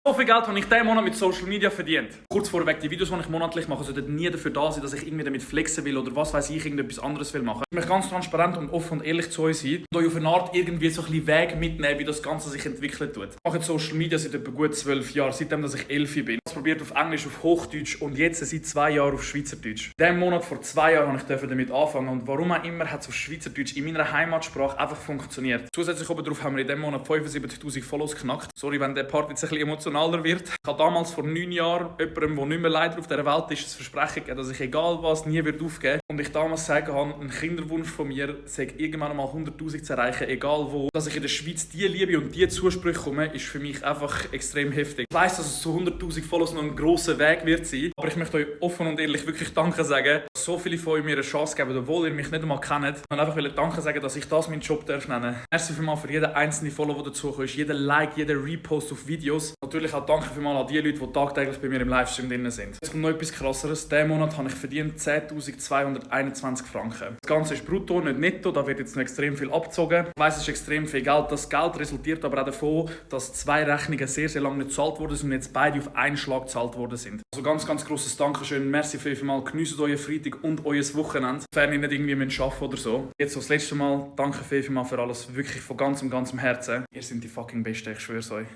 So viel Geld habe ich diesen Monat mit Social Media verdient. Kurz vorweg, die Videos, die ich monatlich mache, sollten nie dafür da sein, dass ich irgendwie damit flexen will oder was weiß ich, irgendetwas anderes will machen. Ich möchte ganz transparent und offen und ehrlich zu euch sein und euch auf eine Art irgendwie so ein bisschen Weg mitnehmen, wie das Ganze sich entwickelt tut. Ich mache Social Media seit etwa gut 12 Jahren, seitdem dass ich 11 bin. Ich habe probiert auf Englisch, auf Hochdeutsch und jetzt seit 2 Jahren auf Schweizerdeutsch. In diesem Monat vor 2 Jahren habe ich damit anfangen und warum auch immer hat es auf Schweizerdeutsch in meiner Heimatsprache einfach funktioniert. Zusätzlich obendrauf haben wir in diesem Monat 75'000 Follows geknackt. Sorry, wenn der Part jetzt ein bisschen emotionaler wird. Ich habe damals vor 9 Jahren jemandem, der nicht mehr leider auf dieser Welt ist, das Versprechen gegeben, dass ich egal was nie aufgeben werde. Und ich damals sagen habe, ein Kinderwunsch von mir sei irgendwann mal 100'000 zu erreichen, egal wo. Dass ich in der Schweiz die Liebe und die Zusprüche komme, ist für mich einfach extrem heftig. Ich weiss, dass es zu 100'000 Follows noch ein grosser Weg wird sein. Aber ich möchte euch offen und ehrlich wirklich Danke sagen, dass so viele von euch mir eine Chance geben, obwohl ihr mich nicht einmal kennt. Und einfach Danke sagen, dass ich das meinen Job nennen darf. Merci vielmals für jeden einzelnen Follow, der dazukommt, jeden Like, jeden Repost auf Videos. Natürlich auch danke vielmals an die Leute, die tagtäglich bei mir im Livestream drin sind. Jetzt kommt noch etwas Krasseres. Diesen Monat habe ich verdient 10'221 Franken. Das Ganze ist brutto, nicht netto, da wird jetzt noch extrem viel abgezogen. Ich weiss, es ist extrem viel Geld. Das Geld resultiert aber auch davon, dass 2 Rechnungen sehr, sehr lange nicht gezahlt worden sind und jetzt beide auf einen Schlag gezahlt worden sind. Also ganz, ganz grosses Dankeschön. Merci vielmals. Genießt euren Freitag und euer Wochenende, sofern ihr nicht irgendwie arbeiten müsst oder so. Jetzt das letzte Mal. Danke vielmals für alles. Wirklich von ganzem Herzen. Ihr seid die fucking Besten, ich schwör's euch.